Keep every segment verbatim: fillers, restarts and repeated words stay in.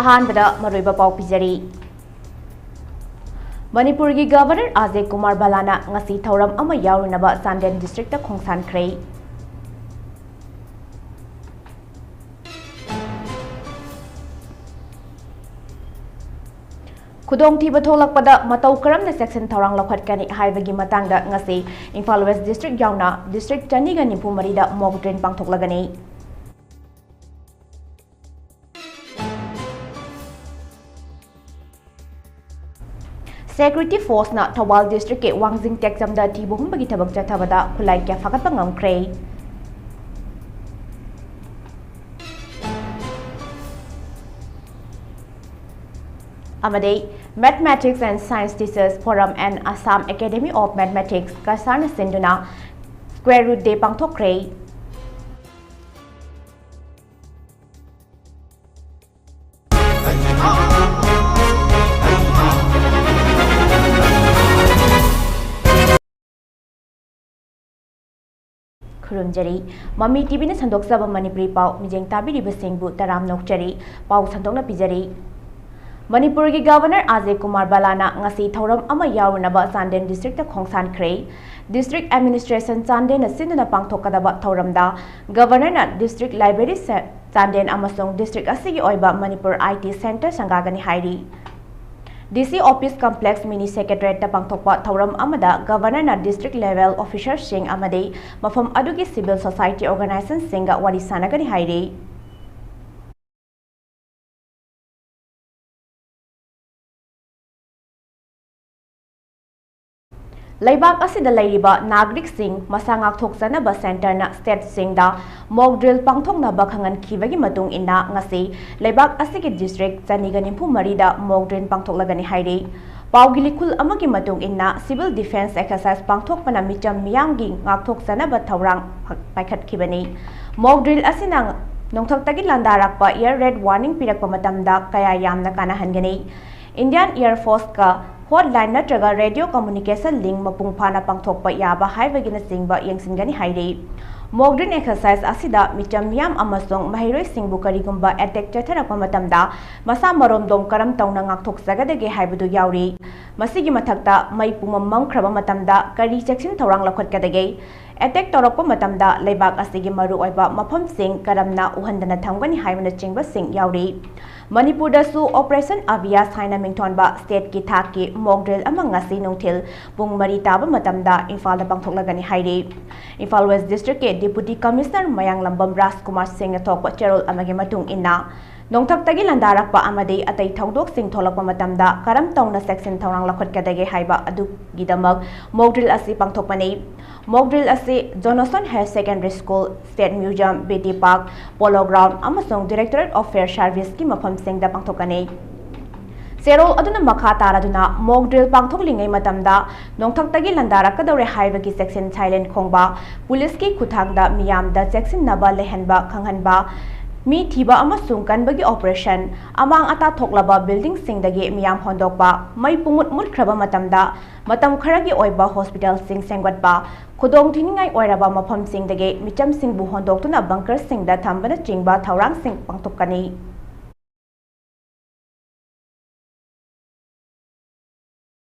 ꯑꯍꯥꯟꯕꯗ ꯃꯔꯨꯑꯣꯏꯕ ꯄꯥꯎ ꯄꯤꯖꯔꯤ꯫ ꯃꯅꯤꯄꯨꯔꯒꯤ ꯒꯕꯔꯅꯔ ꯑꯖꯌ ꯀꯨꯃꯥꯔ ꯚꯜꯂꯥꯅ ꯉꯁꯤ ꯊꯧꯔꯝ ꯑꯃ ꯌꯥꯎꯔꯨꯅꯕ ꯆꯥꯟꯗꯦꯜ ꯗꯤꯁꯇ꯭ꯔꯤꯛꯇ ꯈꯣꯡꯁꯥꯟꯈ꯭ꯔꯦ꯫ ꯈꯨꯗꯣꯡꯊꯤꯕ ꯊꯣꯛꯂꯛꯄꯗ ꯃꯇꯧ ꯀꯔꯝꯅ ꯆꯦꯛꯁꯤꯟ ꯊꯧꯔꯥꯡ ꯂꯧꯈꯠꯀꯅꯤ ꯍꯥꯏꯕꯒꯤ ꯃꯇꯥꯡꯗ ꯉꯁꯤ ꯏꯝꯐꯥꯜ ꯋꯦꯁ ꯗꯤꯁꯇ꯭ꯔꯤꯛ ꯌꯥꯎꯅ ꯗꯤꯁꯇ꯭ꯔꯤꯛ ꯆꯅꯤꯒ ꯅꯤꯐꯨ ꯃꯔꯤꯗ mock drill ꯄꯥꯡꯊꯣꯛꯂꯒꯅꯤ꯫ Security forceꯅ ꯊꯧꯕꯥꯜ ꯗꯤꯁꯇ꯭ꯔꯤꯛꯀꯤ ꯋꯥꯡꯖꯤꯡ ꯇꯦꯛꯆꯝꯗ ꯊꯤꯕ ꯍꯨꯝꯕꯒꯤ ꯊꯕꯛ ꯆꯠꯊꯕꯗ ꯈꯨꯠꯂꯥꯏ ꯀꯌꯥ ꯐꯥꯒꯠꯄ ꯉꯝꯈ꯭ꯔꯦ꯫ ꯑꯃꯗꯤ Mathematics and Science Teachers Forum and Assam Academy of Mathematics, ꯀꯁꯥꯔꯅ ꯁꯤꯟꯗꯨꯅ Square Root Day ꯄꯥꯡꯊꯣꯛꯈ꯭ꯔꯦ꯫ ꯈꯨꯔꯨꯝꯖꯔꯤ꯫ ꯃꯃꯤ ꯇꯤꯚꯤꯅ ꯁꯟꯗꯣꯛꯆꯕ ꯃꯅꯤꯄꯨꯔꯤ ꯄꯥꯎ ꯃꯤꯠꯌꯦꯡ ꯇꯥꯕꯤꯔꯤꯕꯁꯤꯡꯕꯨ ꯇꯔꯥꯝꯅ ꯑꯣꯛꯆꯔꯤ꯫ ꯄꯥꯎ ꯁꯟꯗꯣꯛꯅ ꯄꯤꯖꯔꯤ꯫ ꯃꯅꯤꯄꯨꯔꯒꯤ ꯒꯕꯔꯅꯔ ꯑꯖꯌ ꯀꯨꯃꯥꯔ ꯚꯜꯂꯥꯅ ꯉꯁꯤ ꯊꯧꯔꯝ ꯑꯃ ꯌꯥꯎꯔꯨꯅꯕ ꯆꯥꯟꯗꯦꯜ ꯗꯤꯁꯇ꯭ꯔꯤꯛꯇ ꯈꯣꯡꯁꯥꯟꯈ꯭ꯔꯦ꯫ ꯗꯤꯁꯇ꯭ꯔꯤꯛ ꯑꯦꯗꯃꯤꯅꯤꯁꯇ꯭ꯔꯦꯁꯟ ꯆꯥꯟꯗꯦꯜꯅ ꯁꯤꯟꯗꯨꯅ ꯄꯥꯡꯊꯣꯛꯀꯗꯕ ꯊꯧꯔꯝꯗ ꯒꯕꯔꯅꯔꯅ ꯗꯤꯁꯇ꯭ꯔꯤꯛ ꯂꯥꯏꯕ꯭ꯔꯦꯔꯤ ꯁꯦ-, ꯆꯥꯟꯗꯦꯜ ꯑꯃꯁꯨꯡ ꯗꯤꯁꯇ꯭ꯔꯤꯛ ꯑꯁꯤꯒꯤ ꯑꯣꯏꯕ ꯃꯅꯤꯄꯨꯔ ꯑꯥꯏ ꯇꯤ ꯁꯦꯟꯇꯔ ꯁꯪꯒꯥꯒꯅꯤ ꯍꯥꯏꯔꯤ꯫ ꯗꯤ ꯁꯤ ꯑꯣꯐꯤꯁ ꯀꯝꯄ꯭ꯂꯦꯛꯁ ꯃꯤꯅꯤ ꯁꯦꯀ꯭ꯔꯦꯇꯔꯤꯌꯦꯠꯇ ꯄꯥꯡꯊꯣꯛꯄ ꯊꯧꯔꯝ ꯑꯃꯗ ꯒꯕꯔꯅꯔꯅ ꯗꯤꯁꯇ꯭ꯔꯤꯛ ꯂꯦꯚꯦꯜ ꯑꯣꯐꯤꯁꯔꯁꯤꯡ ꯑꯃꯗꯤ ꯃꯐꯝ ꯑꯗꯨꯒꯤ ꯁꯤꯚꯤꯜ ꯁꯣꯁꯥꯏꯇꯤ ꯑꯣꯔꯒꯅꯥꯏꯖꯦꯁꯟꯁꯤꯡꯒ ꯋꯥꯔꯤ ꯁꯥꯟꯅꯒꯅꯤ ꯍꯥꯏꯔꯤ꯫ ꯂꯩꯕꯥꯛ ꯑꯁꯤꯗ ꯂꯩꯔꯤꯕ ꯅꯥꯒꯔꯤꯛꯁꯤꯡ ꯃꯁꯥ ꯉꯥꯛꯊꯣꯛꯆꯅꯕ ꯁꯦꯟꯇꯔꯅ ꯁ꯭ꯇꯦꯠꯁꯤꯡꯗ mock drill ꯄꯥꯡꯊꯣꯛꯅꯕ ꯈꯪꯍꯟꯈꯤꯕꯒꯤ ꯃꯇꯨꯡ ꯏꯟꯅ ꯉꯁꯤ ꯂꯩꯕꯥꯛ ꯑꯁꯤꯒꯤ ꯗꯤꯁꯇ꯭ꯔꯤꯛ ꯆꯅꯤꯒ ꯅꯤꯐꯨ ꯃꯔꯤꯗ mock drill ꯄꯥꯡꯊꯣꯛꯂꯒꯅꯤ ꯍꯥꯏꯔꯤ꯫ ꯄꯥꯎꯒꯤ ꯂꯤꯈꯨꯜ ꯑꯃꯒꯤ ꯃꯇꯨꯡ ꯏꯟꯅ civil defence exercise ꯄꯥꯡꯊꯣꯛꯄꯅ ꯃꯤꯆꯝ ꯃꯤꯌꯥꯝꯒꯤ ꯉꯥꯛꯊꯣꯛꯆꯅꯕ ꯊꯧꯔꯥꯡ ꯄꯥꯏꯈꯠꯈꯤꯕꯅꯤ꯫ Mock drill ꯑꯁꯤꯅ ꯅꯣꯡꯊꯛꯇꯒꯤ ꯂꯥꯟꯗꯥꯔꯛꯄ air raid warning ꯄꯤꯔꯛꯄ ꯃꯇꯝꯗ ꯀꯌꯥ ꯌꯥꯝꯅ ꯀꯥꯟꯅꯍꯟꯒꯅꯤ꯫ Indian Air Forceꯀ hotline ꯅꯠꯇ꯭ꯔꯒ radio communication link ꯃꯄꯨꯡ ꯐꯥꯅ ꯄꯥꯡꯊꯣꯛꯄ ꯌꯥꯕ ꯍꯥꯏꯕꯒꯤꯅꯆꯤꯡꯕ ꯌꯦꯡꯁꯤꯟꯒꯅꯤ ꯍꯥꯏꯔꯤ꯫ Mock drill exercise ꯑꯁꯤꯗ ꯃꯤꯆꯝ ꯃꯤꯌꯥꯝ ꯑꯃꯁꯨꯡ ꯃꯍꯩꯔꯣꯏꯁꯤꯡꯕꯨ ꯀꯔꯤꯒꯨꯝꯕ attack ꯆꯠꯊꯔꯛꯄ ꯃꯇꯝꯗ ꯃꯁꯥ ꯃꯔꯣꯝꯗꯣꯝ ꯀꯔꯝ ꯇꯧꯅ ꯉꯥꯛꯊꯣꯛꯆꯒꯗꯒꯦ ꯍꯥꯏꯕꯗꯨ ꯌꯥꯎꯔꯤ꯫ ꯃꯁꯤꯒꯤ ꯃꯊꯛꯇ ꯃꯩ ꯄꯨꯝꯃꯝ ꯃꯝꯈ꯭ꯔꯕ ꯃꯇꯝꯗ ꯀꯔꯤ ꯆꯦꯛꯁꯤꯟ ꯊꯧꯔꯥꯡ ꯂꯧꯈꯠꯀꯗꯒꯦ? Attack ꯇꯧꯔꯛꯄ ꯃꯇꯝꯗ ꯂꯩꯕꯥꯛ ꯑꯁꯤꯒꯤ ꯃꯔꯨꯑꯣꯏꯕ ꯃꯐꯝꯁꯤꯡ ꯀꯔꯝꯅ ꯎꯍꯟꯗꯅ ꯊꯝꯒꯅꯤ ꯍꯥꯏꯕꯅꯆꯤꯡꯕꯁꯤꯡ ꯌꯥꯎꯔꯤ꯫ ꯃꯅꯤꯄꯨꯔꯗꯁꯨ Operation Abhias ꯍꯥꯏꯅ ꯃꯤꯡꯊꯣꯟꯕ stateꯀꯤ ꯊꯥꯛꯀꯤ mock drill ꯑꯃ ꯉꯁꯤ ꯅꯨꯡꯊꯤꯜ ꯄꯨꯡ ꯃꯔꯤ ꯇꯥꯕ ꯃꯇꯝꯗ ꯏꯝꯐꯥꯜꯗ ꯄꯥꯡꯊꯣꯛꯂꯒꯅꯤ ꯍꯥꯏꯔꯤ꯫ ꯏꯝꯐꯥꯜ West Districtꯀꯤ Deputy Commissioner ꯃꯌꯥꯡꯂꯝꯕꯝ ꯔꯥꯖꯀꯨꯃꯥꯔ ꯁꯤꯡꯅ ꯊꯣꯛꯄ ꯆꯦꯔꯣꯜ ꯑꯃꯒꯤ ꯃꯇꯨꯡ ꯏꯟꯅ, ꯅꯣꯡꯊꯛꯇꯒꯤ ꯂꯥꯟꯗꯥꯔꯛꯄ ꯑꯃꯗꯤ ꯑꯇꯩ ꯊꯧꯗꯣꯛꯁꯤꯡ ꯊꯣꯛꯂꯛꯄ ꯃꯇꯝꯗ ꯀꯔꯝ ꯇꯧꯅ ꯆꯦꯛꯁꯤꯟ ꯊꯧꯔꯥꯡ ꯂꯧꯈꯠꯀꯗꯒꯦ ꯍꯥꯏꯕ ꯑꯗꯨꯒꯤꯗꯃꯛ mock drill ꯑꯁꯤ ꯄꯥꯡꯊꯣꯛꯄꯅꯤ꯫ Mock drill ꯑꯁꯤ Johnson Higher Secondary School, State Museum, B T Park, Polo Ground ꯑꯃꯁꯨꯡ Directorate of Fire Serviceꯀꯤ ꯃꯐꯝꯁꯤꯡꯗ ꯄꯥꯡꯊꯣꯛꯀꯅꯤ꯫ ꯆꯦꯔꯣꯜ ꯑꯗꯨꯅ ꯃꯈꯥ ꯇꯥꯔꯗꯨꯅ mock drill ꯄꯥꯡꯊꯣꯛꯂꯤꯉꯩ ꯃꯇꯝꯗ ꯅꯣꯡꯊꯛꯇꯒꯤ ꯂꯥꯟꯗꯥꯔꯛꯀꯗꯧꯔꯦ ꯍꯥꯏꯕꯒꯤ ꯆꯦꯛꯁꯤꯟ siren ꯈꯣꯡꯕ, ꯄꯨꯂꯤꯁꯀꯤ ꯈꯨꯠꯊꯥꯡꯗ ꯃꯤꯌꯥꯝꯗ ꯆꯦꯛꯁꯤꯟꯅꯕ ꯂꯩꯍꯟꯕ ꯈꯪꯍꯟꯕ, ꯃꯤ ꯊꯤꯕ ꯑꯃꯁꯨꯡ ꯀꯟꯕꯒꯤ operation, ꯑꯃꯥꯡ ꯑꯇꯥ ꯊꯣꯛꯂꯕ buildingꯁꯤꯡꯗꯒꯤ ꯃꯤꯌꯥꯝ ꯍꯣꯟꯗꯣꯛꯄ, ꯃꯩ ꯄꯨꯡꯃꯨꯠ ꯃꯨꯠꯈ꯭ꯔꯕ ꯃꯇꯝꯗ ꯃꯇꯝ ꯈꯔꯒꯤ ꯑꯣꯏꯕ hospitalꯁꯤꯡ ꯁꯦꯝꯒꯠꯄ, ꯈꯨꯗꯣꯡꯊꯤꯅꯤꯡꯉꯥꯏ ꯑꯣꯏꯔꯕ ꯃꯐꯝꯁꯤꯡꯗꯒꯤ ꯃꯤꯆꯝꯁꯤꯡꯕꯨ ꯍꯣꯟꯗꯣꯛꯇꯨꯅ bunkerꯁꯤꯡꯗ ꯊꯝꯕꯅꯆꯤꯡꯕ ꯊꯧꯔꯥꯡꯁꯤꯡ ꯄꯥꯡꯊꯣꯛꯀꯅꯤ꯫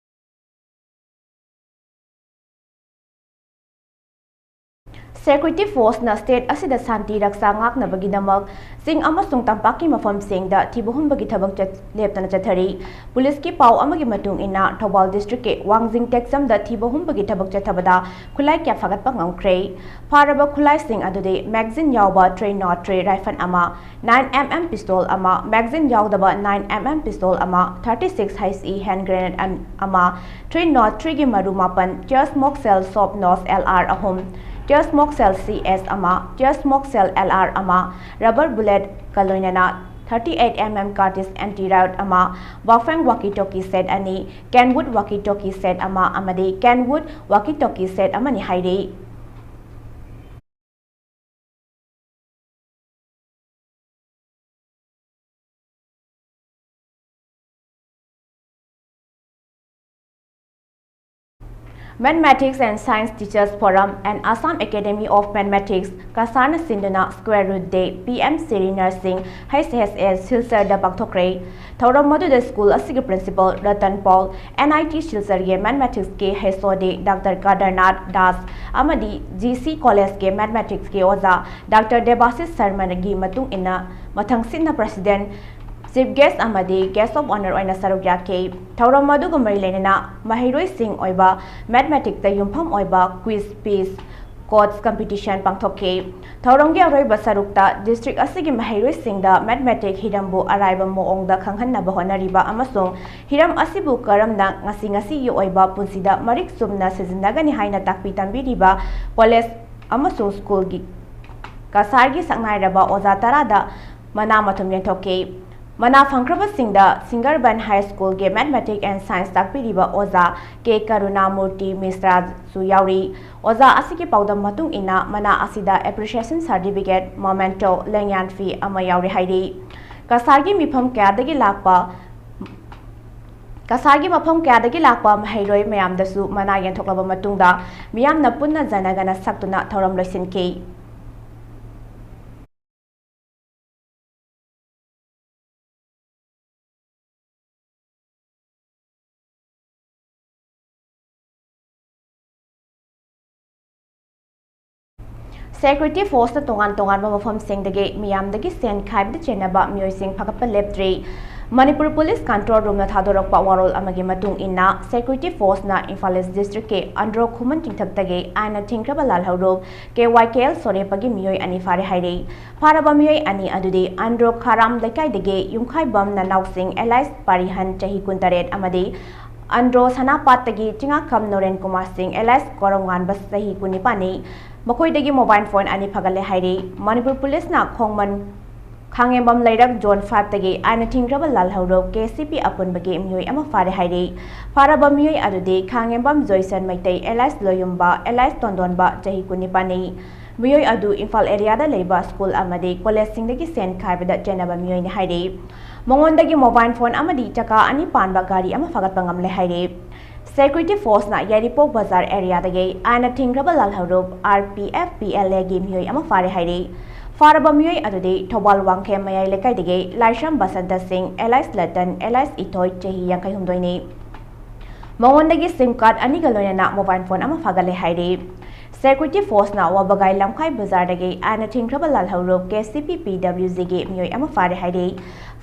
Security forceꯅ state ꯑꯁꯤꯗ ꯁꯥꯟꯇꯤ ꯔꯛꯁꯥ ꯉꯥꯛꯅꯕꯒꯤꯗꯃꯛ ꯆꯤꯡ ꯑꯃꯁꯨꯡ ꯇꯝꯄꯥꯛꯀꯤ ꯃꯐꯝꯁꯤꯡꯗ ꯊꯤꯕ ꯍꯨꯝꯕꯒꯤ ꯊꯕꯛ ꯆꯠ-, ꯂꯦꯞꯇꯅ ꯆꯠꯊꯔꯤ꯫ ꯄꯨꯂꯤꯁꯀꯤ ꯄꯥꯎ ꯑꯃꯒꯤ ꯃꯇꯨꯡ ꯏꯟꯅ, ꯊꯧꯕꯥꯜ districtꯀꯤ ꯋꯥꯡꯖꯤꯡ ꯇꯦꯛꯆꯝꯗ ꯊꯤꯕ ꯍꯨꯝꯕꯒꯤ ꯊꯕꯛ ꯆꯠꯊꯕꯗ ꯈꯨꯠꯂꯥꯏ ꯀꯌꯥ ꯐꯥꯒꯠꯄ ꯉꯝꯈ꯭ꯔꯦ꯫ ꯐꯥꯔꯕ ꯈꯨꯠꯂꯥꯏꯁꯤꯡ ꯑꯗꯨꯗꯤ magazine ꯌꯥꯎꯕ three nought three rifle ꯑꯃ, nine M M pistol ꯑꯃ, magazine ꯌꯥꯎꯗꯕ nine M M pistol ꯑꯃ, thirty six H E hand grenade ꯑꯃ, three nought threeꯒꯤ ꯃꯔꯨ ꯃꯥꯄꯟ, tear smoke shell soft nose L R ꯑꯍꯨꯝ, tear smoke shell C S ꯑꯃ, tear smoke shell L R ꯑꯃ, rubber bulletꯀ ꯂꯣꯏꯅꯅ thirty eight M M cartridge anti riot ꯑꯃ, Baofeng walkie talkie set ꯑꯅꯤ, Kenwood walkie talkie set ꯑꯃ ꯑꯃꯗꯤ Kenwood walkie talkie set ꯑꯃꯅꯤ ꯍꯥꯏꯔꯤ꯫ Mathematics and Science Teachers Forum and Assam Academy of Mathematics, ꯀꯁꯥꯔꯅ ꯁꯤꯟꯗꯨꯅ Square Root Day P M Siri Nursing H S S Silchar ꯗ ꯄꯥꯡꯊꯣꯛꯈ꯭ꯔꯦ꯫ ꯊꯧꯔꯝ ꯑꯗꯨꯗ school ꯑꯁꯤꯒꯤ principal Ratan Pal, N I T Silchar ꯒꯤ Mathematics ꯀꯤ H O D Doctor ꯀꯗꯔꯅꯥꯊ Das ꯑꯃꯗꯤ G C College ꯀꯤ Mathematics ꯀꯤ ꯑꯣꯖꯥ Doctor ꯗꯦꯕꯥꯁꯤꯁ ꯁꯔꯃꯒꯤ ꯃꯇꯨꯡ ꯏꯟꯅ ꯃꯊꯪꯁꯤꯠꯅ President, Chief Guest ꯑꯃꯗꯤ Guest of Honour ꯑꯣꯏꯅ ꯁꯔꯨꯛ ꯌꯥꯈꯤ꯫ ꯊꯧꯔꯝ ꯑꯗꯨꯒ ꯃꯔꯤ ꯂꯩꯅꯅ ꯃꯍꯩꯔꯣꯏꯁꯤꯡ ꯑꯣꯏꯕ Mathematics ꯇ ꯌꯨꯝꯐꯝ ꯑꯣꯏꯕ quiz, piece, quotes competition ꯄꯥꯡꯊꯣꯛꯈꯤ꯫ ꯊꯧꯔꯝꯒꯤ ꯑꯔꯣꯏꯕ ꯁꯔꯨꯛꯇ district ꯑꯁꯤꯒꯤ ꯃꯍꯩꯔꯣꯏꯁꯤꯡꯗ Mathematics ꯍꯤꯔꯝꯕꯨ ꯑꯔꯥꯏꯕ ꯃꯑꯣꯡꯗ ꯈꯪꯍꯟꯅꯕ ꯍꯣꯠꯅꯔꯤꯕ ꯑꯃꯁꯨꯡ ꯍꯤꯔꯝ ꯑꯁꯤꯕꯨ ꯀꯔꯝꯅ ꯉꯁꯤ ꯉꯁꯤꯒꯤ ꯑꯣꯏꯕ ꯄꯨꯟꯁꯤꯗ ꯃꯔꯤꯛ ꯆꯨꯝꯅ ꯁꯤꯖꯤꯟꯅꯒꯅꯤ ꯍꯥꯏꯅ ꯇꯥꯛꯄꯤ ꯇꯝꯕꯤꯔꯤꯕ college ꯑꯃꯁꯨꯡ ꯁ꯭ꯀꯨꯜꯒꯤ ꯀꯁꯥꯔꯒꯤ ꯁꯛꯅꯥꯏꯔꯕ ꯑꯣꯖꯥ ꯇꯔꯥꯗ ꯃꯅꯥ ꯃꯊꯨꯝ ꯌꯦꯟꯊꯣꯛꯈꯤ꯫ ꯃꯅꯥ ꯐꯪꯈ꯭ꯔꯕꯁꯤꯡꯗ ꯁꯤꯡꯒꯔꯕꯟ High School ꯒꯤ Mathematics and Science ꯇꯥꯛꯄꯤꯔꯤꯕ ꯑꯣꯖꯥ ꯀꯦ ꯀꯔꯨꯅꯥꯃꯨꯔꯇꯤ ꯃꯤꯁ꯭ꯔꯥꯁꯨ ꯌꯥꯎꯔꯤ꯫ ꯑꯣꯖꯥ ꯑꯁꯤꯒꯤ ꯄꯥꯎꯗꯝ ꯃꯇꯨꯡ ꯏꯟꯅ ꯃꯅꯥ ꯑꯁꯤꯗ appreciation certificate, memento, ꯂꯦꯡꯌꯥꯟ ꯐꯤ ꯑꯃ ꯌꯥꯎꯔꯤ ꯍꯥꯏꯔꯤ꯫ ꯀꯁꯥꯔꯒꯤ ꯃꯤꯐꯝ ꯀꯌꯥꯗꯒꯤ ꯂꯥꯛꯄ ꯀꯁꯥꯔꯒꯤ ꯃꯐꯝ ꯀꯌꯥꯗꯒꯤ ꯂꯥꯛꯄ ꯃꯍꯩꯔꯣꯏ ꯃꯌꯥꯝꯗꯁꯨ ꯃꯅꯥ ꯌꯦꯟꯊꯣꯛꯂꯕ ꯃꯇꯨꯡꯗ ꯃꯤꯌꯥꯝꯅ ꯄꯨꯟꯅ ꯖꯅꯒꯅ ꯁꯛꯇꯨꯅ ꯊꯧꯔꯝ ꯂꯣꯏꯁꯤꯟꯈꯤ꯫ Security force ꯅ ꯇꯣꯉꯥꯟ ꯇꯣꯉꯥꯟꯕ ꯃꯐꯝꯁꯤꯡꯗꯒꯤ ꯃꯤꯌꯥꯝꯗꯒꯤ ꯁꯦꯟ ꯈꯥꯏꯕꯗ ꯆꯦꯟꯅꯕ ꯃꯤꯑꯣꯏꯁꯤꯡ ꯐꯒꯠꯄ ꯂꯦꯞꯇ꯭ꯔꯤ꯫ ꯃꯅꯤꯄꯨꯔ Police Control Room ꯅ ꯊꯥꯗꯣꯔꯛꯄ ꯋꯥꯔꯣꯜ ꯑꯃꯒꯤ ꯃꯇꯨꯡ ꯏꯟꯅ, Security Force ꯅ ꯏꯝꯐꯥꯜ East District ꯀꯤ ꯑꯟꯗ꯭ꯔꯣ ꯈꯨꯃꯟ ꯆꯤꯡꯊꯛꯇꯒꯤ ꯑꯥꯏꯟꯅ ꯊꯤꯡꯈ꯭ꯔꯕ ꯂꯥꯜꯍꯧꯔꯨꯞ K Y K L ꯁꯣꯔꯦꯄꯒꯤ ꯃꯤꯑꯣꯏ ꯑꯅꯤ ꯐꯥꯔꯦ ꯍꯥꯏꯔꯤ꯫ ꯐꯥꯔꯕ ꯃꯤꯑꯣꯏ ꯑꯅꯤ ꯑꯗꯨꯗꯤ ꯑꯟꯗ꯭ꯔꯣ ꯈꯥꯔꯥꯝ ꯂꯩꯀꯥꯏꯗꯒꯤ ꯌꯨꯝꯈꯥꯏꯕꯝ ꯅꯅꯥꯎꯁꯤꯡ alias ꯄꯥꯔꯤꯍꯟ ꯆꯍꯤ ꯀꯨꯟꯇꯔꯦꯠ ꯑꯃꯗꯤ ꯑꯟꯗ꯭ꯔꯣ ꯁꯅꯥꯄꯥꯠꯇꯒꯤ ꯆꯤꯡꯉꯥꯈꯝ ꯅꯣꯔꯦꯟ ꯀꯨꯃꯥꯔ ꯁꯤꯡ alias ꯀꯣꯔꯧꯉꯥꯟꯕ ꯆꯍꯤ ꯀꯨꯟꯅꯤꯄꯥꯟꯅꯤ꯫ ꯃꯈꯣꯏꯗꯒꯤ mobile phone ꯑꯅꯤ ꯐꯒꯠꯂꯦ ꯍꯥꯏꯔꯤ꯫ ꯃꯅꯤꯄꯨꯔ Police ꯅ ꯈꯣꯡꯃꯟ ꯈꯥꯡꯉꯦꯝꯕꯝ ꯂꯩꯔꯛ Zone five ꯇꯒꯤ ꯑꯥꯏꯟꯅ ꯊꯤꯡꯈ꯭ꯔꯕ ꯂꯥꯜꯍꯧꯔꯨꯞ K C P ꯑꯄꯨꯟꯕꯒꯤ ꯃꯤꯑꯣꯏ ꯑꯃ ꯐꯥꯔꯦ ꯍꯥꯏꯔꯤ꯫ ꯐꯥꯔꯕ ꯃꯤꯑꯣꯏ ꯑꯗꯨꯗꯤ ꯈꯥꯡꯉꯦꯝꯕꯝ ꯖꯣꯏꯁꯟ ꯃꯩꯇꯩ alias ꯂꯣꯌꯨꯝꯕ alias ꯇꯣꯟꯗꯣꯟꯕ ꯆꯍꯤ ꯀꯨꯟꯅꯤꯄꯥꯟꯅꯤ꯫ ꯃꯤꯑꯣꯏ ꯑꯗꯨ ꯏꯝꯐꯥꯜ area ꯗ ꯂꯩꯕ school ꯑꯃꯗꯤ college ꯁꯤꯡꯗꯒꯤ ꯁꯦꯟ ꯈꯥꯏꯕꯗ ꯆꯦꯟꯅꯕ ꯃꯤꯑꯣꯏꯅꯤ ꯍꯥꯏꯔꯤ꯫ ꯃꯉꯣꯟꯗꯒꯤ mobile phone ꯑꯃꯗꯤ ꯆꯀꯥ ꯑꯅꯤ ꯄꯥꯟꯕ ꯒꯥꯔꯤ ꯑꯃ ꯐꯒꯠꯄ ꯉꯝꯂꯦ ꯍꯥꯏꯔꯤ꯫ Security Force ꯅ ꯌꯥꯏꯔꯤꯄꯣꯛ ꯕꯖꯥꯔ ꯑꯦꯔꯤꯌꯥꯗꯒꯤ ꯑꯥꯏꯟꯅ ꯊꯤꯡꯈ꯭ꯔꯕ ꯂꯥꯜꯍꯧꯂꯨꯞ R P F P L A ꯒꯤ ꯃꯤꯑꯣꯏ ꯑꯃ ꯐꯥꯔꯦ ꯍꯥꯏꯔꯤ꯫ ꯐꯥꯔꯕ ꯃꯤꯑꯣꯏ ꯑꯗꯨꯗꯤ ꯊꯧꯕꯥꯜ ꯋꯥꯡꯈꯦꯝ ꯃꯌꯥꯏ ꯂꯩꯀꯥꯏꯗꯒꯤ ꯂꯥꯏꯁ꯭ꯔꯝ ꯕꯁꯟꯇ ꯁꯤꯡ alias ꯂꯇꯟ alias ꯏꯊꯣꯏ ꯆꯍꯤ ꯌꯥꯡꯈꯩ ꯍꯨꯝꯗꯣꯏꯅꯤ꯫ ꯃꯉꯣꯟꯗꯒꯤ SIM card ꯑꯅꯤꯒ ꯂꯣꯏꯅꯅ mobile phone ꯑꯃ ꯐꯥꯒꯠꯂꯦ ꯍꯥꯏꯔꯤ꯫ Security Force ꯅ ꯋꯥꯕꯒꯥꯏ ꯂꯝꯈꯥꯏ ꯕꯖꯥꯔꯗꯒꯤ ꯑꯥꯏꯟꯅ ꯊꯤꯡꯈ꯭ꯔꯕ ꯂꯥꯜꯍꯧꯂꯨꯞ K C P P W G ꯒꯤ ꯃꯤꯑꯣꯏ ꯑꯃ ꯐꯥꯔꯦ ꯍꯥꯏꯔꯤ꯫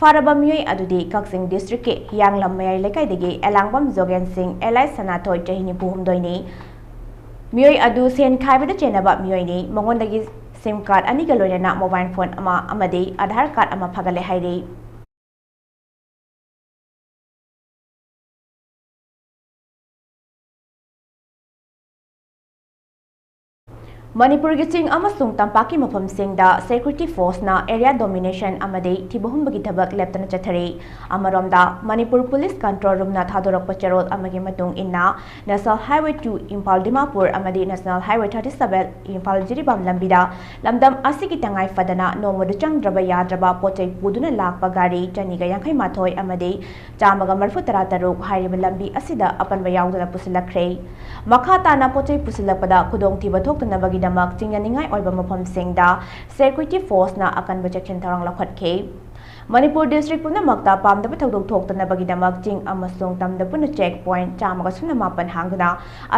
ꯐꯥꯔꯕ ꯃꯤꯑꯣꯏ ꯑꯗꯨꯗꯤ ꯀꯛꯆꯤꯡ district ꯀꯤ ꯍꯤꯌꯥꯡꯂꯝ ꯃꯌꯥꯏ ꯂꯩꯀꯥꯏꯗꯒꯤ ꯑꯦꯂꯥꯡꯕꯝ ꯖꯣꯒꯦꯟ ꯁꯤꯡ alias ꯁꯅꯥꯊꯣꯏ ꯆꯍꯤ ꯅꯤꯐꯨ ꯍꯨꯝꯗꯣꯏꯅꯤ꯫ ꯃꯤꯑꯣꯏ ꯑꯗꯨ ꯁꯦꯟ ꯈꯥꯏꯕꯗ ꯆꯦꯟꯅꯕ ꯃꯤꯑꯣꯏꯅꯤ꯫ ꯃꯉꯣꯟꯗꯒꯤ SIM card ꯑꯅꯤꯒ ꯂꯣꯏꯅꯅ mobile phone ꯑꯃ ꯑꯃꯗꯤ Aadhaar card ꯑꯃ ꯐꯥꯒꯠꯂꯦ ꯍꯥꯏꯔꯤ꯫ ꯃꯅꯤꯄꯨꯔꯒꯤ ꯆꯤꯡ ꯑꯃꯁꯨꯡ ꯇꯝꯄꯥꯛꯀꯤ ꯃꯐꯝꯁꯤꯡꯗ Security Force ꯅ area domination ꯑꯃꯗꯤ ꯊꯤꯕ ꯍꯨꯝꯕꯒꯤ ꯊꯕꯛ ꯂꯦꯞꯇꯅ ꯆꯠꯊꯔꯤ꯫ ꯑꯃꯔꯣꯝꯗ, ꯃꯅꯤꯄꯨꯔ Police Control Room ꯅ ꯊꯥꯗꯣꯔꯛꯄ ꯆꯦꯔꯣꯜ ꯑꯃꯒꯤ ꯃꯇꯨꯡ ꯏꯟꯅ, National Highway two Imphal Dimapur ꯑꯃꯗꯤ National Highway thirty seven Imphal Jiribam ꯂꯝꯕꯤꯗ ꯂꯝꯗꯝ ꯑꯁꯤꯒꯤ ꯇꯉꯥꯏ ꯐꯗꯅ ꯅꯣꯡꯃꯗ ꯆꯪꯗ꯭ꯔꯕ ꯌꯥꯗ꯭ꯔꯕ ꯄꯣꯠ ꯆꯩ ꯄꯨꯗꯨꯅ ꯂꯥꯛꯄ ꯒꯥꯔꯤ ꯆꯅꯤꯒ ꯌꯥꯡꯈꯩ ꯃꯥꯊꯣꯏ ꯑꯃꯗꯤ ꯆꯥꯝꯃꯒ ꯃꯔꯤꯐꯨ ꯇꯔꯥ ꯇꯔꯨꯛ ꯍꯥꯏꯔꯤꯕ ꯂꯝꯕꯤ ꯑꯁꯤꯗ ꯑꯄꯟꯕ ꯌꯥꯎꯗꯅ ꯄꯨꯁꯤꯜꯂꯛꯈ꯭ꯔꯦ꯫ ꯃꯈꯥ ꯇꯥꯅ ꯄꯣꯠ ꯆꯩ ꯄꯨꯁꯤꯜꯂꯛꯄꯗ ꯈꯨꯗꯣꯡꯊꯤꯕ ꯊꯣꯛꯇꯅꯕꯒꯤꯗꯃꯛ ꯆꯤꯡꯅꯅꯤꯡꯉꯥꯏ ꯑꯣꯏꯕ ꯃꯐꯝꯁꯤꯡꯗ Security Force ꯅ ꯑꯀꯟꯕ ꯆꯦꯛꯁꯤꯟ ꯊꯧꯔꯥꯡ ꯂꯧꯈꯠꯈꯤ꯫ ꯃꯅꯤꯄꯨꯔ district ꯄꯨꯝꯅꯃꯛꯇ ꯄꯥꯝꯗꯕ ꯊꯧꯗꯣꯛ ꯊꯣꯛꯇꯅꯕꯒꯤꯗꯃꯛ ꯆꯤꯡ ꯑꯃꯁꯨꯡ ꯇꯝꯗ ꯄꯨꯟꯅ check point ꯆꯥꯝꯃꯒ ꯁꯨꯞꯅ ꯃꯥꯄꯟ ꯍꯥꯡꯗꯨꯅ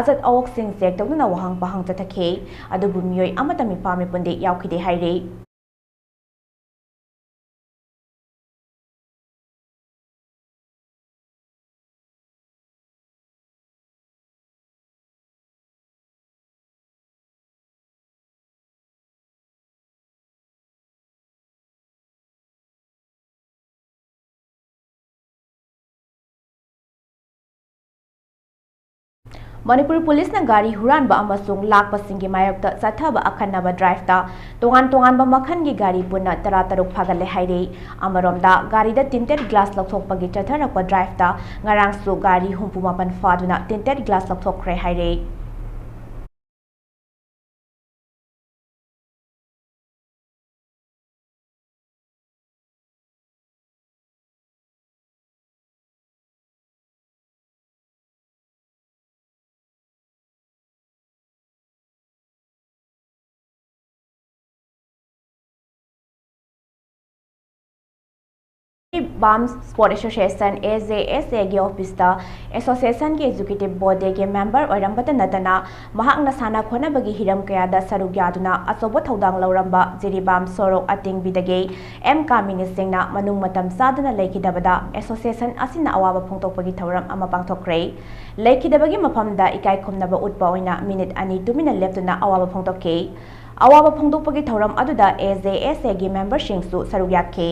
ꯑꯆꯠ ꯑꯋꯣꯛꯁꯤꯡ check ꯇꯧꯗꯨꯅ ꯋꯥꯍꯪ ꯄꯥꯍꯪ ꯆꯠꯊꯈꯤ꯫ ꯑꯗꯨꯕꯨ ꯃꯤꯑꯣꯏ ꯑꯃꯠꯇ ꯃꯤꯄꯥ ꯃꯤꯄꯨꯟꯗꯤ ꯌꯥꯎꯈꯤꯗꯦ ꯍꯥꯏꯔꯤ꯫ ꯃꯅꯤꯄꯨꯔ ꯄꯨꯂꯤꯁꯅ ꯒꯥꯔꯤ ꯍꯨꯔꯥꯟꯕ ꯑꯃꯁꯨꯡ ꯂꯥꯛꯄꯁꯤꯡꯒꯤ ꯃꯥꯌꯣꯛꯇ ꯆꯠꯊꯕ ꯑꯈꯟꯅꯕ drive ꯇ ꯇꯣꯉꯥꯟ ꯇꯣꯉꯥꯟꯕ ꯃꯈꯜꯒꯤ ꯒꯥꯔꯤ ꯄꯨꯟꯅ ꯇꯔꯥ ꯇꯔꯨꯛ ꯐꯥꯒꯠꯂꯦ ꯍꯥꯏꯔꯤ꯫ ꯑꯃꯔꯣꯝꯗ, ꯒꯥꯔꯤꯗ tinted glass ꯂꯧꯊꯣꯛꯄꯒꯤ ꯆꯠꯊꯔꯛꯄ drive ꯇ ꯉꯔꯥꯡꯁꯨ ꯒꯥꯔꯤ ꯍꯨꯝꯐꯨ ꯃꯥꯄꯟ ꯐꯥꯗꯨꯅ tinted glass ꯂꯧꯊꯣꯛꯈ꯭ꯔꯦ ꯍꯥꯏꯔꯤ꯫ Jiribam Sports Association, A J S A ꯒꯤ office ꯇ association ꯒꯤ executive body ꯒꯤ member ꯑꯣꯏꯔꯝꯕꯇ ꯅꯠꯇꯅ, ꯃꯍꯥꯛꯅ ꯁꯥꯟꯅ ꯈꯣꯠꯅꯕꯒꯤ ꯍꯤꯔꯝ ꯀꯌꯥꯗ ꯁꯔꯨꯛ ꯌꯥꯗꯨꯅ ꯑꯆꯧꯕ ꯊꯧꯗꯥꯡ ꯂꯧꯔꯝꯕ ꯖꯤꯔꯤꯕꯥꯝ ꯁꯣꯔꯣꯛ ꯑꯇꯤꯡꯕꯤꯗꯒꯤ M ꯀꯥꯃꯤꯅꯤ ꯁꯤꯡꯅ ꯃꯅꯨꯡ ꯃꯇꯝ ꯆꯥꯗꯅ ꯂꯩꯈꯤꯗꯕꯗ association ꯑꯁꯤꯅ ꯑꯋꯥꯕ ꯐꯣꯡꯗꯣꯛꯄꯒꯤ ꯊꯧꯔꯝ ꯑꯃ ꯄꯥꯡꯊꯣꯛꯈ꯭ꯔꯦ꯫ ꯂꯩꯈꯤꯗꯕꯒꯤ ꯃꯐꯝꯗ ꯏꯀꯥꯏ ꯈꯨꯝꯅꯕ ꯎꯠꯄ ꯑꯣꯏꯅ minute ꯑꯅꯤ ꯇꯨꯃꯤꯟꯅ ꯂꯦꯞꯇꯨꯅ ꯑꯋꯥꯕ ꯐꯣꯡꯗꯣꯛꯈꯤ꯫ ꯑꯋꯥꯕ ꯐꯣꯡꯗꯣꯛꯄꯒꯤ ꯊꯧꯔꯝ ꯑꯗꯨꯗ A J S A ꯒꯤ member ꯁꯤꯡꯁꯨ ꯁꯔꯨꯛ ꯌꯥꯈꯤ꯫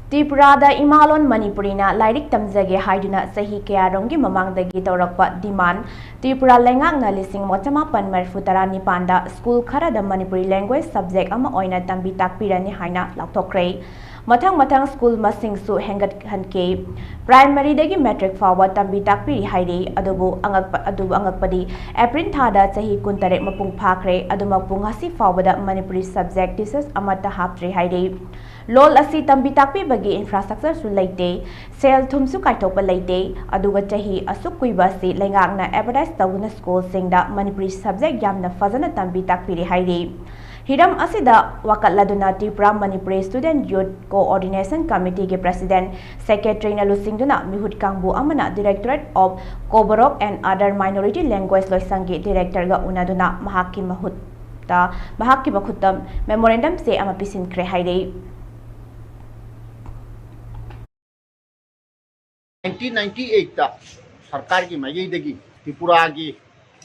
ꯇ꯭ꯔꯤꯄꯨꯔꯥꯗ ꯏꯃꯥꯂꯣꯟ ꯃꯅꯤꯄꯨꯔꯤꯅ ꯂꯥꯏꯔꯤꯛ ꯇꯝꯖꯒꯦ ꯍꯥꯏꯗꯨꯅ ꯆꯍꯤ ꯀꯌꯥꯔꯣꯝꯒꯤ ꯃꯃꯥꯡꯗꯒꯤ ꯇꯧꯔꯛꯄ demand꯫ ꯇ꯭ꯔꯤꯄꯨꯔꯥ ꯂꯩꯉꯥꯛꯅ ꯂꯤꯁꯤꯡ ꯑꯃ ꯆꯃꯥꯄꯟ ꯃꯔꯤꯐꯨ ꯇꯔꯥ ꯅꯤꯄꯥꯟꯗ school ꯈꯔꯗ ꯃꯅꯤꯄꯨꯔꯤ language subject ꯑꯃ ꯑꯣꯏꯅ ꯇꯝꯕꯤ ꯇꯥꯛꯄꯤꯔꯅꯤ ꯍꯥꯏꯅ ꯂꯥꯎꯊꯣꯛꯈ꯭ꯔꯦ꯫ ꯃꯊꯪ ꯃꯊꯪ school ꯃꯁꯤꯡꯁꯨ ꯍꯦꯟꯒꯠꯍꯟꯈꯤ꯫ Primary ꯗꯒꯤ matric ꯐꯥꯎꯕ ꯇꯝꯕꯤ ꯇꯥꯛꯄꯤꯔꯤ ꯍꯥꯏꯔꯤ꯫ ꯑꯗꯨꯕꯨ ꯑꯉꯛꯄ, ꯑꯗꯨꯕꯨ ꯑꯉꯛꯄꯗꯤ, April ꯊꯥꯗ ꯆꯍꯤ ꯀꯨꯟꯇꯔꯦꯠ ꯃꯄꯨꯡ ꯐꯥꯈ꯭ꯔꯦ, ꯑꯗꯨꯃꯛꯄꯨ ꯉꯁꯤ ꯐꯥꯎꯕꯗ ꯃꯅꯤꯄꯨꯔꯤ subject teachers ꯑꯃꯠꯇ ꯍꯥꯞꯇ꯭ꯔꯤ ꯍꯥꯏꯔꯤ꯫ ꯂꯣꯜ ꯑꯁꯤ ꯇꯝꯕꯤ ꯇꯥꯛꯄꯤꯕꯒꯤ infrastructure ꯁꯨ ꯂꯩꯇꯦ, ꯁꯦꯜ ꯊꯨꯝꯁꯨ ꯀꯥꯏꯊꯣꯛꯄ ꯂꯩꯇꯦ, ꯑꯗꯨꯒ ꯆꯍꯤ ꯑꯁꯨꯛ ꯀꯨꯏꯕ ꯑꯁꯤ ꯂꯩꯉꯥꯛꯅ advertise ꯇꯧꯗꯨꯅ school ꯁꯤꯡꯗ ꯃꯅꯤꯄꯨꯔꯤ subject ꯌꯥꯝꯅ ꯐꯖꯅ ꯇꯝꯕꯤ ꯇꯥꯛꯄꯤꯔꯤ ꯍꯥꯏꯔꯤ꯫ ꯍꯤꯔꯝ ꯑꯁꯤꯗ ꯋꯥꯀꯠꯂꯗꯨꯅ Tripura Manipuri Student Youth Coordination Committee ꯒꯤ President, Secretary ꯅ ꯂꯨꯆꯤꯡꯗꯨꯅ ꯃꯤꯍꯨꯠ ꯀꯥꯡꯕꯨ ꯑꯃꯅ Directorate of Koborok and Other Minority Language ꯂꯣꯏꯁꯪꯒꯤ Director ꯒ ꯎꯅꯗꯨꯅ ꯃꯍꯥꯛꯀꯤ ꯃꯍꯨꯠ ꯇ ꯃꯍꯥꯛꯀꯤ ꯃꯈꯨꯠꯇ memorandum ꯆꯦ ꯑꯃ ꯄꯤꯁꯤꯟꯈ꯭ꯔꯦ ꯍꯥꯏꯔꯤ꯫ Nineteen ninety eight ꯇ ꯁꯔꯀꯥꯔꯒꯤ ꯃꯥꯏꯀꯩꯗꯒꯤ ꯇ꯭ꯔꯤꯄꯨꯔꯥꯒꯤ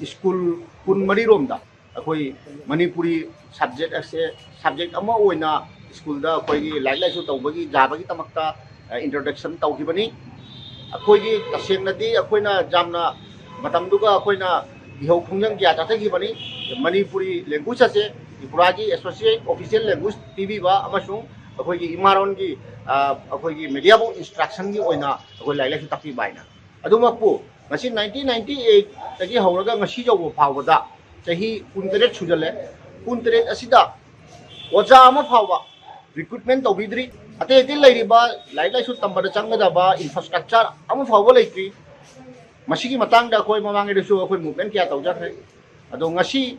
school ꯀꯨꯟꯃꯔꯤ ꯔꯣꯝꯗ ꯑꯩꯈꯣꯏ ꯃꯅꯤꯄꯨꯔꯤ subject ꯑꯁꯦ subject ꯑꯃ ꯑꯣꯏꯅ school ꯗ ꯑꯩꯈꯣꯏꯒꯤ ꯂꯥꯏꯔꯤꯛ ꯂꯥꯏꯁꯨ ꯇꯧꯕꯒꯤ ꯌꯥꯕꯒꯤꯗꯃꯛꯇ, ꯑ, introduction ꯇꯧꯈꯤꯕꯅꯤ꯫ ꯑꯩꯈꯣꯏꯒꯤ ꯇꯁꯦꯡꯅꯗꯤ ꯑꯩꯈꯣꯏꯅ ꯌꯥꯝꯅ ꯃꯇꯝꯗꯨꯒ ꯑꯩꯈꯣꯏꯅ ꯏꯍꯧ ꯈꯣꯡꯖꯪ ꯀꯌꯥ ꯆꯠꯊꯈꯤꯕꯅꯤ꯫ ꯃꯅꯤꯄꯨꯔꯤ language ꯑꯁꯦ ꯇ꯭ꯔꯤꯄꯨꯔꯥꯒꯤ associate official language ꯄꯤꯕꯤꯕ ꯑꯃꯁꯨꯡ ꯑꯩꯈꯣꯏꯒꯤ ꯏꯃꯥꯔꯣꯟꯒꯤ, ꯑ, ꯑꯩꯈꯣꯏꯒꯤ media book instruction ꯒꯤ ꯑꯣꯏꯅ ꯑꯩꯈꯣꯏ ꯂꯥꯏꯔꯤꯛ ꯂꯥꯏꯁꯨ ꯇꯥꯛꯄꯤꯕ ꯍꯥꯏꯅ꯫ ꯑꯗꯨꯃꯛꯄꯨ ꯉꯁꯤ nineteen ninety eight ꯇꯒꯤ ꯍꯧꯔꯒ ꯉꯁꯤ ꯌꯧꯕ ꯐꯥꯎꯕꯗ ꯆꯍꯤ ꯀꯨꯟꯇꯔꯦꯠ ꯁꯨꯖꯜꯂꯦ꯫ ꯀꯨꯟꯇꯔꯦꯠ ꯑꯁꯤꯗ ꯑꯣꯖꯥ ꯑꯃ ꯐꯥꯎꯕ ꯔꯤꯀ꯭ꯔꯨꯠꯃꯦꯟ ꯇꯧꯕꯤꯗ꯭ꯔꯤ꯫ ꯑꯇꯩ ꯑꯇꯩ ꯂꯩꯔꯤꯕ ꯂꯥꯏꯔꯤꯛ ꯂꯥꯏꯁꯨ ꯇꯝꯕꯗ ꯆꯪꯒꯗꯕ ꯏꯟꯐ꯭ꯔꯥꯁ꯭ꯇ꯭ꯔꯛꯆꯔ ꯑꯃ ꯐꯥꯎꯕ ꯂꯩꯇ꯭ꯔꯤ꯫ ꯃꯁꯤꯒꯤ ꯃꯇꯥꯡꯗ ꯑꯩꯈꯣꯏ ꯃꯃꯥꯡꯉꯩꯗꯁꯨ ꯑꯩꯈꯣꯏ ꯃꯨꯚꯃꯦꯟ ꯀꯌꯥ ꯇꯧꯖꯈ꯭ꯔꯦ꯫ ꯑꯗꯣ ꯉꯁꯤ,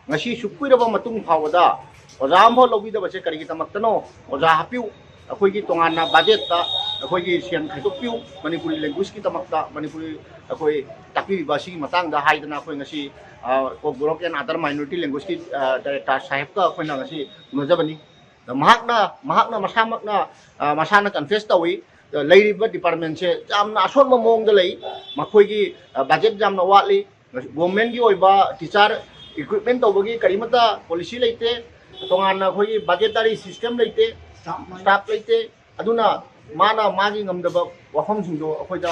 ꯉꯁꯤ ꯁꯨꯛ ꯀꯨꯏꯔꯕ ꯃꯇꯨꯡ ꯐꯥꯎꯕꯗ ꯑꯣꯖꯥ ꯑꯃꯐꯥꯎ ꯂꯧꯕꯤꯗꯕꯁꯦ ꯀꯔꯤꯒꯤꯗꯃꯛꯇꯅꯣ? ꯑꯣꯖꯥ ꯍꯥꯞꯄꯤꯌꯨ꯫ ꯑꯩꯈꯣꯏꯒꯤ ꯇꯣꯉꯥꯟꯅ ꯕꯖꯦꯠꯇ ꯑꯩꯈꯣꯏꯒꯤ ꯁꯦꯟ ꯈꯥꯏꯗꯣꯛꯄꯤꯌꯨ, ꯃꯅꯤꯄꯨꯔꯤ ꯂꯦꯡꯒ꯭ꯋꯦꯖꯀꯤꯗꯃꯛꯇ, ꯃꯅꯤꯄꯨꯔꯤ ꯑꯩꯈꯣꯏ ꯇꯥꯛꯄꯤꯔꯤꯕ ꯑꯁꯤꯒꯤ ꯃꯇꯥꯡꯗ ꯍꯥꯏꯗꯅ ꯑꯩꯈꯣꯏ ꯉꯁꯤ, ꯑ, Kokborok and Other Minority Languagezatꯀꯤ, ꯑ, ꯗꯥꯏꯔꯦꯛꯇꯔ ꯁꯥꯍꯦꯕꯀ ꯑꯩꯈꯣꯏꯅ ꯉꯁꯤ ꯎꯅꯖꯕꯅꯤ꯫ ꯑꯗ ꯃꯍꯥꯛꯅ, ꯃꯍꯥꯛꯅ ꯃꯁꯥꯃꯛꯅ, ꯑ, ꯃꯁꯥꯅ ꯀꯟꯐꯦꯁ ꯇꯧꯏ, ꯑ, ꯂꯩꯔꯤꯕ ꯗꯤꯄꯥꯔꯠꯃꯦꯟꯁꯦ ꯌꯥꯝꯅ ꯑꯁꯣꯟꯕ ꯃꯑꯣꯡꯗ ꯂꯩ꯫ ꯃꯈꯣꯏꯒꯤ, ꯑ, ꯕꯖꯦꯠ ꯌꯥꯝꯅ ꯋꯥꯠꯂꯤ꯫ ꯒꯣꯔꯃꯦꯟꯒꯤ ꯑꯣꯏꯕ ꯇꯤꯆꯔ ꯔꯤꯀ꯭ꯔꯨꯠꯃꯦꯟ ꯇꯧꯕꯒꯤ ꯀꯔꯤꯃꯠꯇ ꯄꯣꯂꯤꯁꯤ ꯂꯩꯇꯦ꯫ ꯇꯣꯉꯥꯟꯅ ꯑꯩꯈꯣꯏꯒꯤ ꯕꯖꯦꯇꯔꯤ ꯁꯤꯁꯇꯦꯝ ꯂꯩꯇꯦ, ꯁ꯭ꯇꯥꯐ ꯂꯩꯇꯦ꯫ ꯑꯗꯨꯅ ꯃꯥꯅ ꯃꯥꯒꯤ ꯉꯝꯗꯕ ꯋꯥꯐꯝꯁꯤꯡꯗꯣ ꯑꯩꯈꯣꯏꯗ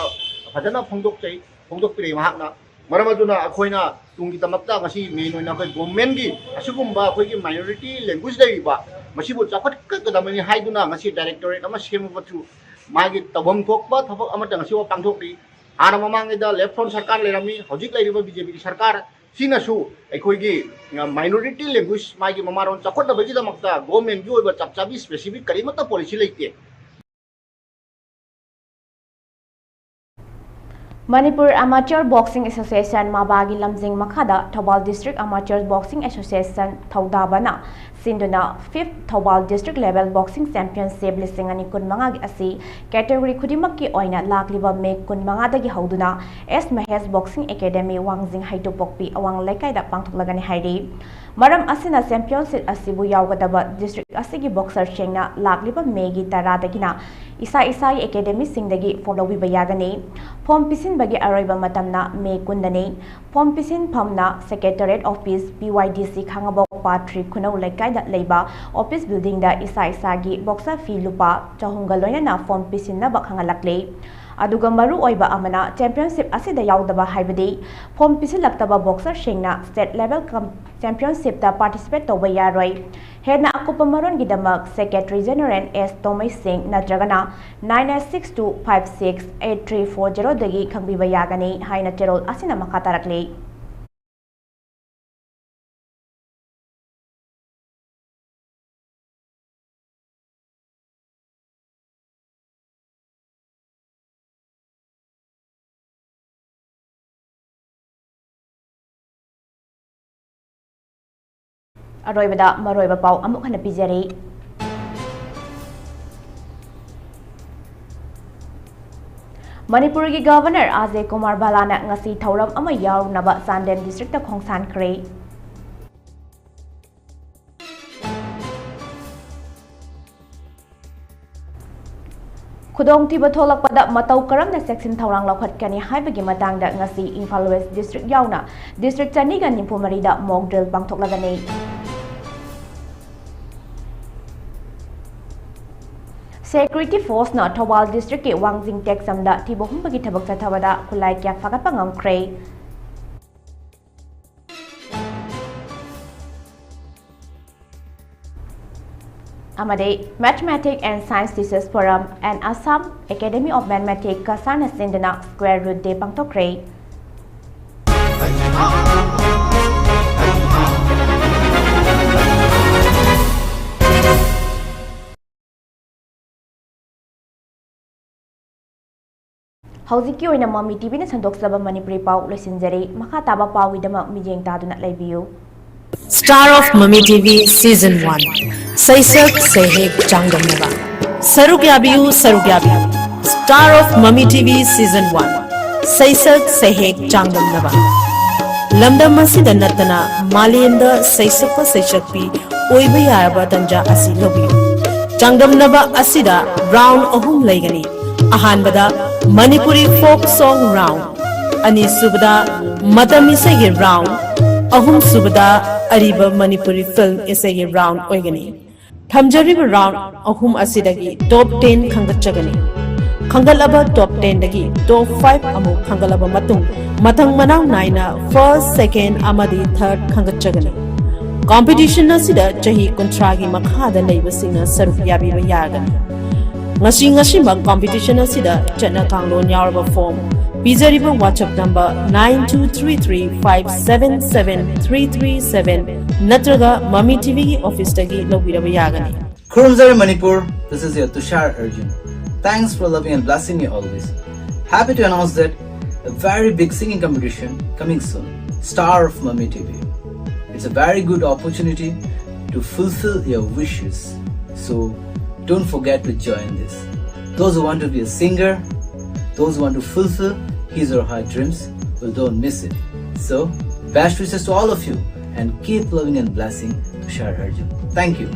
ꯐꯖꯅ ꯐꯣꯡꯗꯣꯛꯆꯩ, ꯐꯣꯡꯗꯣꯛꯄꯤꯔꯛꯏ ꯃꯍꯥꯛꯅ꯫ ꯃꯔꯝ ꯑꯗꯨꯅ ꯑꯩꯈꯣꯏꯅ ꯇꯨꯡꯒꯤꯗꯃꯛꯇ ꯉꯁꯤ ꯃꯦꯟ ꯑꯣꯏꯅ ꯑꯩꯈꯣꯏ ꯒꯣꯔꯃꯦꯟꯒꯤ ꯑꯁꯤꯒꯨꯝꯕ ꯑꯩꯈꯣꯏꯒꯤ ꯃꯥꯏꯅꯣꯔꯤꯇꯤ ꯂꯦꯡꯒ꯭ꯋꯦꯖ ꯂꯩꯔꯤꯕ ꯃꯁꯤꯕꯨ ꯆꯥꯎꯈꯠꯀꯗꯕꯅꯤ ꯍꯥꯏꯗꯨꯅ ꯉꯁꯤ ꯗꯥꯏꯔꯦꯛꯇꯣꯔꯦꯠ ꯑꯃ ꯁꯦꯝꯕ ꯊ꯭ꯔꯨ ꯃꯥꯒꯤ ꯇꯧꯐꯝ ꯊꯣꯛꯄ ꯊꯕꯛ ꯑꯃꯠꯇ ꯉꯁꯤ ꯄꯥꯡꯊꯣꯛꯂꯤ꯫ ꯍꯥꯟꯅ ꯃꯃꯥꯡꯉꯩꯗ ꯂꯦꯐ ꯐ꯭ꯔꯣꯟꯠ ꯁꯔꯀꯥꯔ ꯂꯩꯔꯝꯃꯤ, ꯍꯧꯖꯤꯛ ꯂꯩꯔꯤꯕ ꯕꯤ ꯖꯦ ꯄꯤꯒꯤ ꯁꯔꯀꯥꯔ ꯁꯤꯅꯁꯨ ꯑꯩꯈꯣꯏꯒꯤ, ꯑ, ꯃꯥꯏꯅꯣꯔꯤꯇꯤ ꯂꯦꯡꯒ꯭ꯋꯦꯖ ꯃꯥꯒꯤ ꯃꯃꯥꯔꯣꯟ ꯆꯥꯎꯈꯠꯅꯕꯒꯤꯗꯃꯛꯇ ꯒꯣꯔꯃꯦꯟꯒꯤ ꯑꯣꯏꯕ ꯆꯞ ꯆꯥꯕꯤ ꯁ꯭ꯄꯦꯁꯤꯐꯤꯛ ꯀꯔꯤꯃꯠꯇ ꯄꯣꯂꯤꯁꯤ ꯂꯩꯇꯦ꯫ ꯃꯅꯤꯄꯨꯔ ꯑꯦꯃꯥꯆꯔ ꯕꯣꯛꯁꯤꯡ ꯑꯦꯁꯣꯁꯤꯌꯦꯁꯟ, ꯃꯕꯥꯒꯤ ꯂꯝꯖꯤꯡ ꯃꯈꯥꯗ ꯊꯧꯕꯥꯜ ꯗꯤꯁꯇ꯭ꯔꯤꯛ ꯑꯦꯃꯥꯆꯔ ꯕꯣꯛꯁꯤꯡ ꯑꯦꯁꯣꯁꯤꯌꯦꯁꯟ, ꯊꯧꯗꯥꯕꯅ ꯁꯤꯟꯗꯨꯅ fifth Thoubal district level boxing championship ꯂꯤꯁꯤꯡ ꯑꯅꯤ ꯀꯨꯟꯃꯉꯥꯒꯤ ꯑꯁꯤ ꯀꯦꯇꯦꯒꯣꯔꯤ ꯈꯨꯗꯤꯡꯃꯛꯀꯤ ꯑꯣꯏꯅ ꯂꯥꯛꯂꯤꯕ ꯃꯦ ꯀꯨꯟꯃꯉꯥꯗꯒꯤ ꯍꯧꯗꯨꯅ ꯑꯦꯁ ꯃꯍꯦꯁ ꯕꯣꯛꯁꯤꯡ ꯑꯦꯀꯥꯗꯦꯃꯤ, ꯋꯥꯡꯖꯤꯡ ꯍꯩꯇꯨꯄꯣꯛꯄꯤ ꯑꯋꯥꯡ ꯂꯩꯀꯥꯏꯗ ꯄꯥꯡꯊꯣꯛꯂꯒꯅꯤ ꯍꯥꯏꯔꯤ꯫ ꯃꯔꯝ ꯑꯁꯤꯅ, ꯆꯦꯝꯄꯤꯌꯟꯁꯤꯞ ꯑꯁꯤꯕꯨ ꯌꯥꯎꯒꯗꯕ ꯗꯤꯁꯇ꯭ꯔꯤꯛ ꯑꯁꯤꯒꯤ ꯕꯣꯛꯁꯔꯁꯤꯡꯅ ꯂꯥꯛꯂꯤꯕ ꯃꯦꯒꯤ ꯇꯔꯥꯗꯒꯤꯅ ꯏꯁꯥ ꯏꯁꯥꯒꯤ ꯑꯦꯀꯥꯗꯦꯃꯤꯁꯤꯡꯗꯒꯤ ꯐꯣꯝ ꯂꯧꯕꯤꯕ ꯌꯥꯒꯅꯤ꯫ ꯐꯣꯝ ꯄꯤꯁꯤꯟꯕꯒꯤ ꯑꯔꯣꯏꯕ ꯃꯇꯝꯅ ꯃꯦ ꯀꯨꯟꯗꯅꯤ꯫ ꯐꯣꯝ ꯄꯤꯁꯤꯟꯐꯝꯅ ꯁꯦꯀ꯭ꯔꯦꯇꯦꯔꯤꯌꯦꯠ ꯑꯣꯐꯤꯁ, ꯄꯤ ꯋꯥꯏ ꯗꯤ ꯁꯤ, ꯈꯥꯉꯕꯣꯛ ꯄꯥꯠ ꯊ꯭ꯔꯤ, ꯈꯨꯅꯧ ꯂꯩꯀꯥꯏꯗ ꯂꯩꯕ ꯑꯣꯐꯤꯁ ꯕꯤꯜꯗꯤꯡꯗ ꯏꯁꯥ ꯏꯁꯥꯒꯤ ꯕꯣꯛꯁꯔ ꯐꯤ ꯂꯨꯄꯥ ꯆꯍꯨꯝꯒ ꯂꯣꯏꯅꯅ ꯐꯣꯝ ꯄꯤꯁꯤꯟꯅꯕ ꯈꯪꯍꯜꯂꯛꯂꯤ꯫ ꯑꯗꯨꯒ ꯃꯔꯨ ꯑꯣꯏꯕ ꯑꯃꯅ, ꯆꯦꯝꯄꯤꯌꯟꯁꯤꯞ ꯑꯁꯤꯗ ꯌꯥꯎꯗꯕ, ꯍꯥꯏꯕꯗꯤ ꯐꯣꯝ ꯄꯤꯁꯤꯜꯂꯛꯇꯕ ꯕꯣꯛꯁꯔꯁꯤꯡꯅ ꯁ꯭ꯇꯦꯠ ꯂꯦꯚꯦꯜ ꯀꯝ-, ꯆꯦꯝꯄꯤꯌꯟꯁꯤꯞꯇ ꯄꯥꯔꯇꯤꯁꯤꯄꯦꯠ ꯇꯧꯕ ꯌꯥꯔꯣꯏ꯫ ꯍꯦꯟꯅ ꯑꯀꯨꯞꯄ ꯃꯔꯣꯜꯒꯤꯗꯃꯛ ꯁꯦꯀ꯭ꯔꯦꯇꯔꯤ ꯖꯦꯅꯔꯦꯜ ꯑꯦꯁ ꯇꯣꯃꯩ ꯁꯤꯡ ꯅꯠꯇ꯭ꯔꯒꯅ nine eight six two five six eight three four zeroꯗꯒꯤ ꯈꯪꯕꯤꯕ ꯌꯥꯒꯅꯤ ꯍꯥꯏꯅ ꯆꯦꯔꯣꯜ ꯑꯁꯤꯅ ꯃꯈꯥ ꯇꯥꯔꯛꯂꯤ꯫ ꯑꯔꯣꯏꯕꯗ ꯃꯔꯨꯑꯣꯏꯕ ꯄꯥꯎ ꯑꯃꯨꯛ ꯍꯟꯅ ꯄꯤꯖꯔꯤ꯫ ꯃꯅꯤꯄꯨꯔꯒꯤ ꯒꯚꯔꯅꯔ ꯑꯖꯌ ꯀꯨꯃꯥꯔ ꯚꯜꯂꯥꯅ ꯉꯁꯤ ꯊꯧꯔꯝ ꯑꯃ ꯌꯥꯎꯔꯨꯅꯕ ꯆꯥꯟꯗꯦꯜ ꯗꯤꯁꯇ꯭ꯔꯤꯛꯇ ꯈꯣꯡꯁꯥꯟꯈ꯭ꯔꯦ꯫ ꯈꯨꯗꯣꯡꯊꯤꯕ ꯊꯣꯛꯂꯛꯄꯗ ꯃꯇꯧ ꯀꯔꯝꯅ ꯆꯦꯛꯁꯤꯟ ꯊꯧꯔꯥꯡ ꯂꯧꯈꯠꯀꯅꯤ ꯍꯥꯏꯕꯒꯤ ꯃꯇꯥꯡꯗ ꯉꯁꯤ ꯏꯝꯐꯥꯜ ꯋꯦꯁ ꯗꯤꯁꯇ꯭ꯔꯤꯛ ꯌꯥꯎꯅ ꯗꯤꯁꯇ꯭ꯔꯤꯛ ꯆꯅꯤꯒ ꯅꯤꯐꯨ ꯃꯔꯤꯗ mock drill ꯄꯥꯡꯊꯣꯛꯂꯒꯅꯤ꯫ ꯁꯦꯀ꯭ꯌꯨꯔꯤꯇꯤ ꯐꯣꯔꯁꯅ ꯊꯧꯕꯥꯜ ꯗꯤꯁꯇ꯭ꯔꯤꯛꯀꯤ ꯋꯥꯡꯖꯤꯡ ꯇꯦꯛꯆꯝꯗ ꯊꯤꯕ ꯍꯨꯝꯕꯒꯤ ꯊꯕꯛ ꯆꯠꯊꯕꯗ ꯈꯨꯠꯂꯥꯏ ꯀꯌꯥ ꯐꯥꯒꯠꯄ ꯉꯝꯈ꯭ꯔꯦ꯫ ꯑꯃꯗꯤ Mathematics and Science Teachers Forum and Assam Academy of Mathematics ꯀꯁꯥꯅ ꯁꯤꯟꯗꯨꯅ Square Root Day ꯄꯥꯡꯊꯣꯛꯈ꯭ꯔꯦ꯫ ꯍꯧꯖꯤꯛꯀꯤ ꯑꯣꯏꯅ ꯃꯃꯤ ꯇꯤꯚꯤꯅ ꯁꯟꯗꯣꯛꯆꯕ ꯃꯅꯤꯄꯨꯔꯤ ꯄꯥꯎ ꯂꯣꯏꯁꯤꯟꯖꯔꯦ꯫ ꯃꯈꯥ ꯇꯥꯕ ꯄꯥꯎꯒꯤꯗꯃꯛ ꯃꯤꯠꯌꯦꯡ ꯇꯥꯗꯨꯅ ꯂꯩꯕꯤꯌꯨ꯫ Star of Mami T V Season one. ꯁꯩꯁꯛ ꯁꯩꯍꯦꯛ ꯆꯥꯡꯗꯝꯅꯕ꯫ ꯁꯔꯨꯛ ꯌꯥꯕꯤꯌꯨ, ꯁꯔꯨꯛ ꯌꯥꯕꯤꯌꯨ꯫ Star of Mami T V Season one. ꯁꯩꯁꯛ ꯁꯩꯍꯦꯛ ꯆꯥꯡꯗꯝꯅꯕ꯫ ꯂꯝꯗꯝ ꯑꯁꯤꯗ ꯅꯠꯇꯅ ꯃꯥꯂꯦꯝꯗ ꯁꯩꯁꯛꯄ ꯁꯩꯁꯛꯄꯤ ꯑꯣꯏꯕ ꯌꯥꯔꯕ ꯇꯟꯖꯥ ꯑꯁꯤ ꯂꯧꯕꯤꯌꯨ꯫ ꯆꯥꯡꯗꯝꯅꯕ ꯑꯁꯤꯗ round ꯑꯍꯨꯝ ꯂꯩꯒꯅꯤ꯫ ꯑꯍꯥꯟꯕꯗ ꯃꯅꯤꯄꯨꯔꯤ folk song round, ꯑꯅꯤꯁꯨꯕꯗ ꯃꯇꯝ ꯏꯁꯩꯒꯤ round, ꯑꯍꯨꯝꯁꯨꯕꯗ ꯑꯔꯤꯕ ꯃꯅꯤꯄꯨꯔꯤ film ꯏꯁꯩꯒꯤ round ꯑꯣꯏꯒꯅꯤ꯫ ꯊꯝꯖꯔꯤꯕ round ꯑꯍꯨꯝ ꯑꯁꯤꯗꯒꯤ top ten ꯈꯟꯒꯠꯆꯒꯅꯤ꯫ ꯈꯟꯒꯠꯂꯕ top ten ꯗꯒꯤ top five ꯑꯃꯨꯛ ꯈꯟꯒꯠꯂꯕ ꯃꯇꯨꯡ, ꯃꯊꯪ ꯃꯅꯥꯎ ꯅꯥꯏꯅ first, second ꯑꯃꯗꯤ third ꯈꯟꯒꯠꯆꯒꯅꯤ꯫ Competition ꯑꯁꯤꯗ ꯆꯍꯤ ꯀꯨꯟꯊ꯭ꯔꯥꯒꯤ ꯃꯈꯥꯗ ꯂꯩꯕꯁꯤꯡꯅ ꯁꯔꯨꯛ ꯌꯥꯕꯤꯕ ꯌꯥꯒꯅꯤ꯫ ꯉꯁꯤ ꯉꯁꯤꯃꯛ competition ꯑꯁꯤꯗ ꯆꯠꯅ ꯀꯥꯡꯂꯣꯟ ꯌꯥꯎꯔꯕ form, ꯄꯤꯖꯔꯤꯕ WhatsApp number nine two three three five seven seven three three seven ꯅꯠꯇ꯭ꯔꯒ Mami T V ꯒꯤ office ꯇꯒꯤ ꯂꯧꯕꯤꯔꯕ ꯌꯥꯒꯅꯤ꯫ ꯈꯨꯔꯨꯝꯖꯔꯤ Manipur, this is your Tushar Arjun. Thanks for loving and blessing me always. Happy to announce that a very big singing competition coming soon. Star of Mami T V. It's a very good opportunity to fulfill your wishes. So don't forget to join this. Those who want to be a singer, those who want to fulfill his or her dreams, well, don't miss it. So, best wishes to all of you and keep loving and blessing Tushar Arjun. Thank you.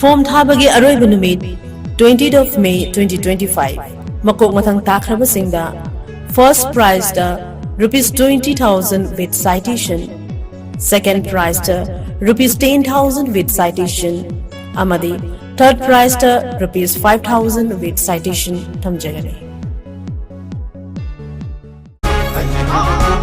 Form ꯊꯥꯕꯒꯤ ꯑꯔꯣꯏꯕ ꯅꯨꯃꯤꯠ twentieth of May twenty twenty-five꯫ ꯃꯀꯣꯛ ꯃꯊꯪ ꯇꯥꯈ꯭ꯔꯕꯁꯤꯡꯗ first prize ꯇ rupees twenty thousand with citation, second prize ꯇ rupees ten thousand with citation ꯑꯃꯗꯤ third prize ꯇ rupees five thousand with citation ꯊꯝꯖꯒꯅꯤ꯫